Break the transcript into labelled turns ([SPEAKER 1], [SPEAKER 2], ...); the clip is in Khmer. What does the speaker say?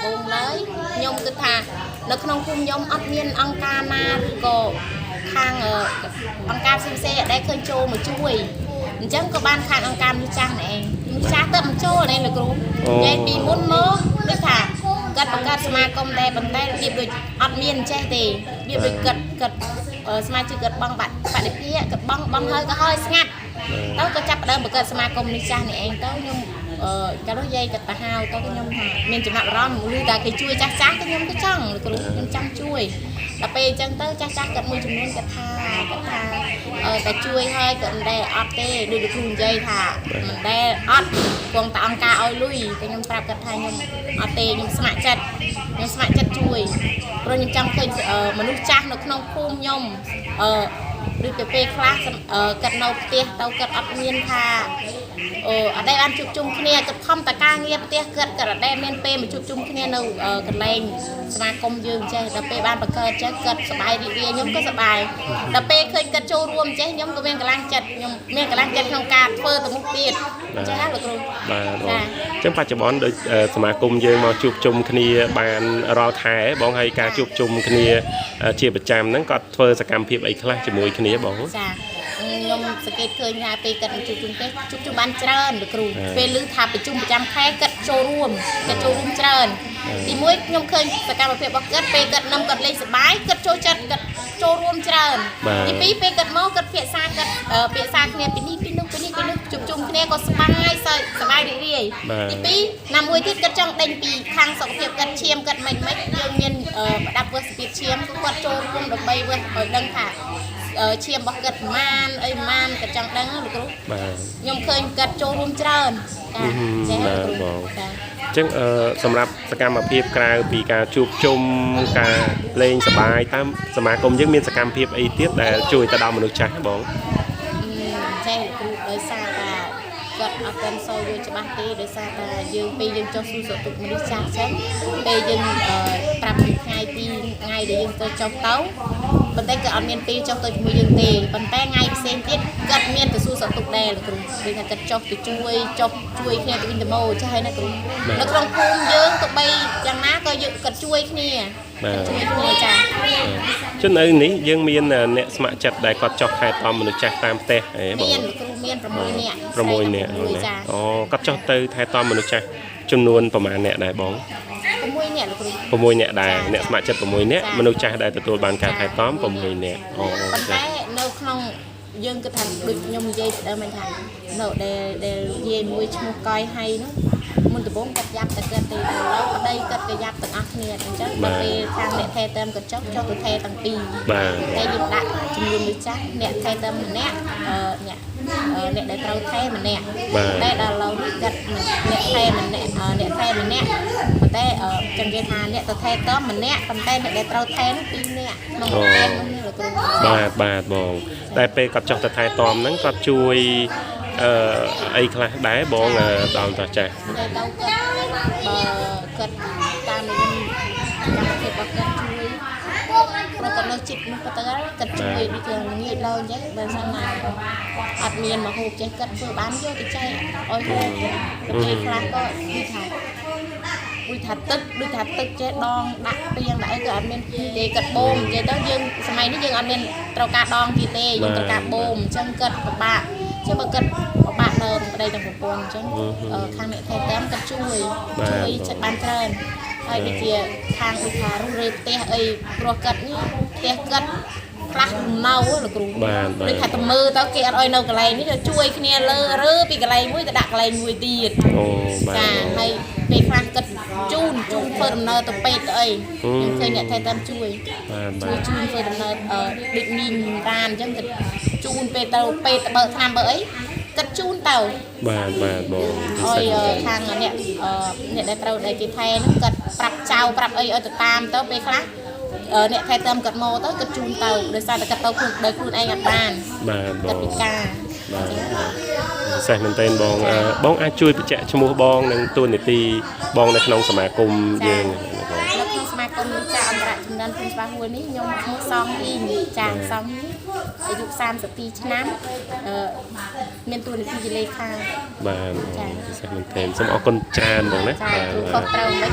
[SPEAKER 1] ដំបូងឡើយខ្ញុំគិតថានៅក្នុងភូមិខ្ញុំអត់មានអង្គការណាឬក៏ខាងអង្គការផ្សេងៗអត់ដែលឃើញចូលមកជួយអញ្ចឹងក៏បានខាងអង្គការមនុស្សចាស់នេះឯងមនុស្សចាស់ទៅមិនចូលនេះលោកគ្រូនិយាយពីមុនមកដូចថាគាត់បង្កើតសមាគមដែរប៉ុន្តែរបៀបដូចអត់មានចេះទេរបៀបដូចគាត់គាត់សមាជិកគាត់បងបាត់បដិភាគាត់បងបងហើយក៏ហើយស្ងាត់ទៅក៏ចាប់ផ្ដើមបង្កើតសមាគមនេះចាស់នេះឯងទៅខ្ញុំអឺកាលនោះយាយគាត់ទៅហៅទៅខ្ញុំថាមានចំណាប់អារម្មណ៍ឮតែគេជួយចាស់ចាស់ទៅខ្ញុំក៏ចង់លោកគ្រូខ្ញុំចង់ជួយដល់ពេលអញ្ចឹងទៅចាស់ចាស់គាត់មួយចំនួនគាត់ថាគាត់ថាតែជួយហើយក៏មិនដែលអត់ទេដូចលោកគ្រូនិយាយថាមិនដែលអត់គង់តែអង្គការឲ្យលុយតែខ្ញុំប្រាប់គាត់ថាខ្ញុំអត់ទេខ្ញុំស្ម័គ្រចិត្តខ្ញុំស្ម័គ្រចិត្តជួយព្រោះខ្ញុំចង់ឃើញមនុស្សចាស់នៅក្នុងភូមិខ្ញុំអឺឬទៅពេលខ្លះគាត់នៅផ្ទះទៅគាត់អត់មានថាអឺអត់ដែលបានជួបជុំគ្នាគាត់ខំតការងារផ្ទះគាត់គាត់អត់ដែលមានពេលមកជួបជុំគ្នានៅកន្លែងសមាគមយើងចេះដល់ពេលបានបង្កើតចេះគាត់សប្បាយរីករាយខ្ញុំក៏សប្បាយដល់ពេលឃើញគាត់ចូលរួមចេះខ្ញុំក៏មានកម្លាំងចិត្តខ្ញុំមានកម្លាំងចិត្តក្នុងការធ្វើទៅមុខទៀតចេះហ៎លោកគ្រូ
[SPEAKER 2] បាទបងអញ្ចឹងបច្ចុប្បន្នដូចសមាគមយើងមកជួបជុំគ្នាបានរាល់ខែបងហើយការជួបជុំគ្នាជាប្រចាំហ្នឹងគាត់ធ្វើសកម្មភាពអីខ្លះជាមួយគ្នាបង
[SPEAKER 1] ចាខ្ញុំសង្កេតឃើញថាពេលគាត់ជួបជុំទេជួបជុំបានច្រើនលោកគ្រូពេលឮថាប្រជុំប្រចាំខែគាត់ចូលរួមគាត់ចូលរួមច្រើនទីមួយខ្ញុំឃើញសកម្មភាពរបស់គាត់ពេលគាត់នឹមគាត់លេងសប្បាយគាត់ចូលចិត្តគាត់ចូលរួមច្រើនទីពីរពេលគាត់មកគាត់ភាសាគាត់ភាសាគ្នាពីនេះពីនោះពីនេះពីនោះជួបជុំគ្នាក៏សប្បាយសើចសប្បាយរីករាយទីពីរណាមួយទៀតគាត់ចង់ដេញពីខាងសុខភាពគាត់ឈាមគាត់មិនមិនយើងមានប្រដាប់វាស់សភាពឈាមគឺគាត់ចូលរួមដើម្បីវាស់ឲ្យដឹងថាឈាមរបស់គាត់ប្រមាណអីប្រមាណគាត់ចង់ដឹងលោកគ្រូ
[SPEAKER 2] បាទ
[SPEAKER 1] ខ្ញុំឃើញគាត់ចូលរួមច្រើនចាចេះ
[SPEAKER 2] បាទ
[SPEAKER 1] លោកគ្រូ
[SPEAKER 2] បង
[SPEAKER 1] ចា
[SPEAKER 2] អញ្ចឹងអឺសម្រាប់សកម្មភាពក្រៅពីការជួបជុំការលេងសប្បាយតាមសមាគមយើងមានសកម្មភាពអីទៀតដែលជួយទៅដល់មនុស្សចាស់បង
[SPEAKER 1] ចេះលោកគ្រូដោយសារតែគាត់អត់ទាន់សូវយល់ច្បាស់ទេដោយសារតែយើងពេលយើងចុះសួរសុខទុក្ខមនុស្សចាស់អញ្ចឹងពេលយើងប្រាប់ពីថ្ងៃទីថ្ងៃដែលយើងទៅចុះទៅប៉ុន្តែក៏អត់មានពេលចុះទៅជាមួយយើងទេប៉ុន្តែថ្ងៃផ្សេងទៀតគាត់មានទៅសួរសុខទុក្ខដែរលោកគ្រូដូចថាគាត់ចុះទៅជួយចុះជួយគ្នាទៅវិញទៅមកចាស់ហើយណាគ្រូនៅក្នុងភូមិយើងទៅបីយ៉ាងណាក៏យើងគាត់ជួយគ្នា
[SPEAKER 2] បាទ
[SPEAKER 1] ជួយគ្នាចា
[SPEAKER 2] ចុះនៅនេះយើងមានអ្នកស្ម័គ្រចិត្តដែលគាត់ចុះថែទាំមនុស្សចាស់តាមផ្ទះអីបង
[SPEAKER 1] មានលោកគ្រូមាន6នាក់
[SPEAKER 2] 6នាក់
[SPEAKER 1] 6ចា
[SPEAKER 2] អូគាត់ចុះទៅថែទាំមនុស្សចាស់ចំនួនប្រមាណអ្នកដែរបង
[SPEAKER 1] 6នាក់លោកគ្រូ
[SPEAKER 2] 6នាក់ដែរអ្នកស្ម័គ្រចិត្ត6នាក់មនុស្សចាស់ដែលទទួលបានការថែទាំ6នាក់អូ
[SPEAKER 1] ប៉ុន្
[SPEAKER 2] ចា
[SPEAKER 1] តែនៅក្នុងយើងគិតថាដូចខ្ញុំនិយាយពីដើមមិនថានៅដែលដែលយាយមួយឈ្មោះកយហៃនោះមុនដំបូងគាត់យ៉ាប់តែគាត់ទេឥឡូវប្តីគាត់ក៏យ៉ាប់ទាំងអស់គ្នាអញ្ចឹងដល់ពេលខាងអ្នកថែទាំគាត់ចុះចុះទៅថែទាំងពីរ
[SPEAKER 2] បាទ
[SPEAKER 1] តែយើងដាក់ចំនួនមួយចាស់អ្នកថែទាំម្នាក់អឺអ្នកអ្នកដែលត្រូវថែម្នាក់តែដល់ឥឡូវនេះគាត់អ្នកថែម្នាក់អ្នកថែម្នាក់ប៉ុន្តែចង់និយាយថាអ្នកទៅថែទាំម្នាក់ប៉ុន្តែអ្នកដែលត្រូវថែនោះពីរនាក់ក្នុងផ្ទះនោះលោកគ្រូ
[SPEAKER 2] បាទបាទបងតែពេលគាត់ចុះទៅថែទាំហ្នឹងគាត់ជួយអឺអីខ្លះដែរបងដល់តោះចាស់
[SPEAKER 1] តែទៅគាត់បើគាត់តាមខ្ញុំកម្មវិធីរបស់គាត់ជួយព្រោះគាត់នៅចិត្តនោះគាត់ទៅគាត់ជួយដូចជាងាយឡើងអញ្ចឹងបើសិនណាអត់មានមកហូបចេះគាត់ធ្វើបានយកទៅចែកឲ្យហូបទៅពេលខ្លះក៏ដូចថាដូចថាទឹកដូចថាទឹកចេះដងដាក់ពីងដាក់អីក៏អត់មានទេគាត់បូមនិយាយទៅយើងសម័យនេះយើងអត់មានត្រូវការដងទៀតទេយើងត្រូវការបូមអញ្ចឹងគាត់ពិបាកចឹងបើគាត់ពិបាកនៅប្តីទាំងប្រពន្ធអញ្ចឹងខាងអ្នកថែទាំគាត់ជួយជួយចិត្តបានច្រើនហើយដូចជាខាងដូចថារុះរើផ្ទះអីព្រោះគាត់នេះផ្ទះគាត់ខ្លះនៅលោកគ្រូ
[SPEAKER 2] បាទបាទ
[SPEAKER 1] ដូចថាទៅមើលទៅគេអត់ឲ្យនៅកន្លែងនេះទៅជួយគ្នាលើរើពីកន្លែងមួយទៅដាក់កន្លែងមួយទៀត
[SPEAKER 2] អូបាទ
[SPEAKER 1] ចាហើយពេលខ្លះគាត់ជូនជូនធ្វើដំណើរទៅពេទ្យទៅអីខ្ញុំឃើញអ្នកថែទាំជួយ
[SPEAKER 2] បាទបាទ
[SPEAKER 1] ជួយជូនធ្វើដំណើរដូចមីងរានអញ្ចឹងគាត់ជូនពេលទៅពេទ្យទៅបើកថ្នាំបើអីគាត់ជូនទៅ
[SPEAKER 2] បាទបាទបងពិ
[SPEAKER 1] ឲ្យ
[SPEAKER 2] សេស
[SPEAKER 1] ខាងអ្នកអ្នកដែលត្រូវដែលគេថែហ្នឹងគាត់ប្រាប់ចៅប្រាប់អីឲ្យទៅតាមទៅពេលខ្លះអ្នកថែទាំគាត់មកទៅគាត់ជូនទៅដោយសារតែគាត់ទៅខ្លួនដោយខ្លួនឯងអត់បាន
[SPEAKER 2] បាទបង
[SPEAKER 1] គាត់ពិការ
[SPEAKER 2] បាទពិសេសមែនទែនបងបងអាចជួយបញ្ជាក់ឈ្មោះបងនិងតួនាទីបងនៅក្នុងសមាគមយើងបង
[SPEAKER 1] នៅក្នុងសមាគមនេះចាអន្តរចំណិនភូមិស្វាហួរនេះខ្ញុំឈ្មោះសងហ៊ីងចាសងហ៊ីងអាយុ32ឆ្នាំមានតួនាទីជាលេខា
[SPEAKER 2] បាទពិសេសមែនទែនសូមអរគុណច្រើនបងណា
[SPEAKER 1] ចាគ្រូខុសត្រូវមិន